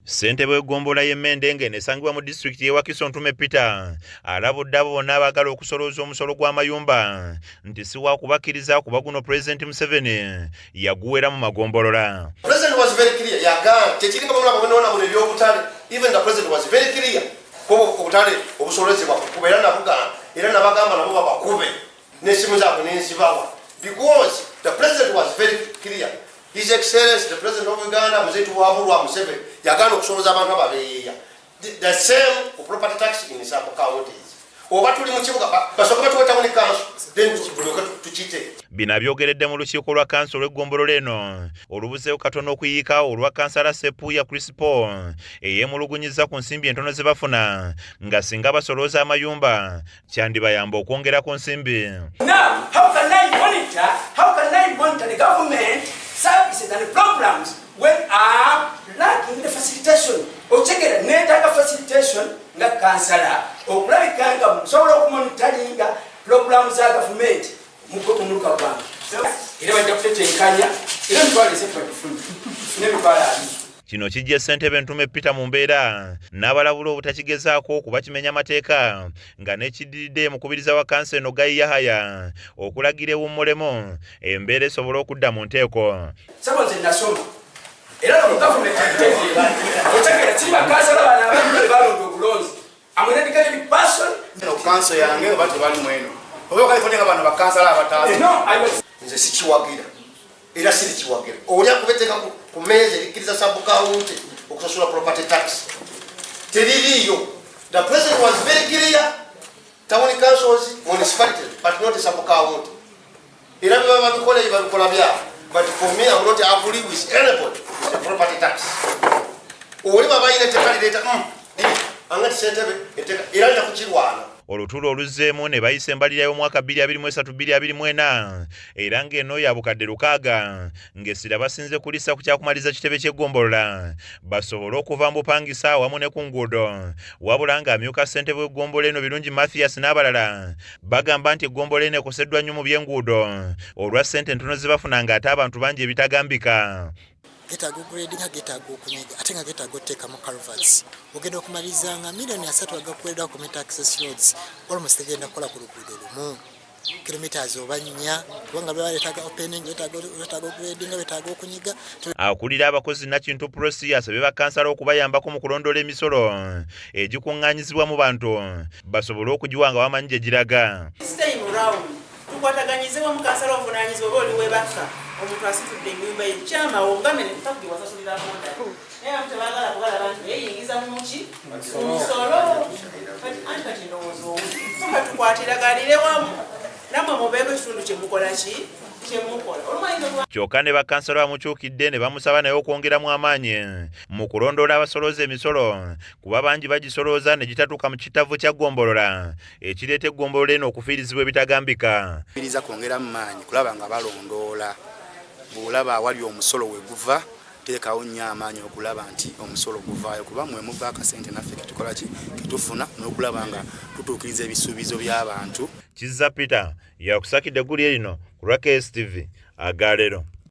Ssentebe w'eggombolola y'e Mmende ng'eno esangibwa mu disitulikiti y'e Wakiso Ntume Peter alabudde abo bonna abaagala okusolooza omusolo gw'amayumba nti si wa kubakkiriza kuba guno Pulezidenti Museveni yaguwera mu magombolola. President was very clear yagamba kyekiringa bamulaba bwenoona buno ebyobutale even the president was very clear kuba obutale obusolozebwa kukuba era nabugamba era nabagamba nabo babakube n'essimu zaabwe nenzibawa because the president was very clear. His Excellency the President of Uganda Mzee Tuwabulwa Museveni yagaana okusoloza abantu ababeeyeeya. The same ku property tax in some counties. Oba tuli mu kibuga basooke batuwe town council then tulyoke tukite. Bino abyogeredde mu lukiiko lwa kanso olw'eggombolola eno olubuzeewo katono okuyiika olwa kansala Sepuya Crispo eyeemulugunyizza ku nsimbi entono ze bafuna nga singa basolooza amayumba kyandibayamba okwongera ku nsimbi. Now, how can I monitor, how can I monitor the government services and programs when I'm lacking the facilitation? Otegera neetaaga facilitation nga kansala okulabika nga nsobola okumonitaringa pulogulaamu za gavumenti mumuluka gwange era bajja kutetenkanya era emitwalo esatu bagifune tufune emitwalo 20. Kino kijja ssentebe Ntume Peter mu mbeera n'abalabula obutakigezaako kuba kimenya mateeka nga n'ekiddiridde mukubiriza wa kanso eno Gayi Yahaya okulagira ewummulemu embeera esobole okudda mu nteeko. Sabo nze nasoma era no gavumenti ntegeera otegeera kiri bakansala bano abadde balonda obulonzi. I'm an educated person. Eno kanso yange oba tebali mweno oba okalifonye nga bano bakansala abataasi. No, I was Nze sikiwagira era sirikiwagira. Oli akuba etteeka ku mmeeza erikkiriza sub county okusasula property tax teririiyo. The president was very clear, town councils, municipalities, but not sub county. Era bye baba babikola ebyo babikola byabwe, but for me, I'm not agree with anybody with the property tax. Oli baba alina etteeka lireeta anga ti ssentebe etteeka era nja kukirwana. Olutuula oluzzeemu ne bayisa embalirira y'omwaka 2023 2024 era ng'eno ya bukadde 6 ng'essira basinze kulissa ku kyakumaliza kitebe ky'eggombolola basobole okuva mu bupangisa awamu ne ku nguudo. Wabula ng'amyuka ssentebe w'eggombolola eno Birungi Mathias n'abalala bagamba nti eggombolola eno ekoseddwa nnyo mu by'enguudo olwa ssente entono ze bafuna ng'ate abantu bangi ebitagambika. Getaaga ogradinga, getaaga okunyiga, ate nga getaaga oteekamu culverts. Ogenda okumaliriza nga miliyoni 30 agakuwereddwa community access roads almost tegenda kukola ku luguudo lumu kilometers oba 4, kubanga baba betaaga opening, betaaga ogradinga, betaaga okunyiga. Akulira abakozi Nakintu Prosi asabye bakansala okubayambako mu kulondoola emisolo egikuŋŋaanyizibwa mu bantu basobole okugiwa nga bamanyi gye giraga. This time round tukwataganyize wamu. Kansala ovunaanyizibwa oba oli webaka omuntu asitudde ennyumba ye kyamawo omugambe netakuge wasasulirako ndala, naye abamu tebaagala kubalaba nti beeyingiza mu muki mu misolo. Kati anti kati ndowooza owu soka tukwatiraganire wamu nammwe mubeeko ekitundu kyemukola ki kyemukola olumayinza okuba. Kyokka ne bakansala bamukyukidde ne bamusaba naye okwongeramu amaanyi mu kulondoola abasolooza emisolo kuba bangi bagisolooza ne gitatuuka mu kitavu kya ggombolola ekireeta eggombolola eno okufiirizibwa ebitagambika. Biriza kwongeramu maanyi kulaba nga balondoola. Bw'olaba awali omusolo we guva, teekawo nnyo amaanyi okulaba nti omusolo guvaayo kuba mwe muva akasente naffe ketukola ki ketufuna n'okulaba nga tutuukiriza ebisuubizo by'abantu. Kizza Peter yakusakidde eggulire lino ku lwa KSTV agaleero.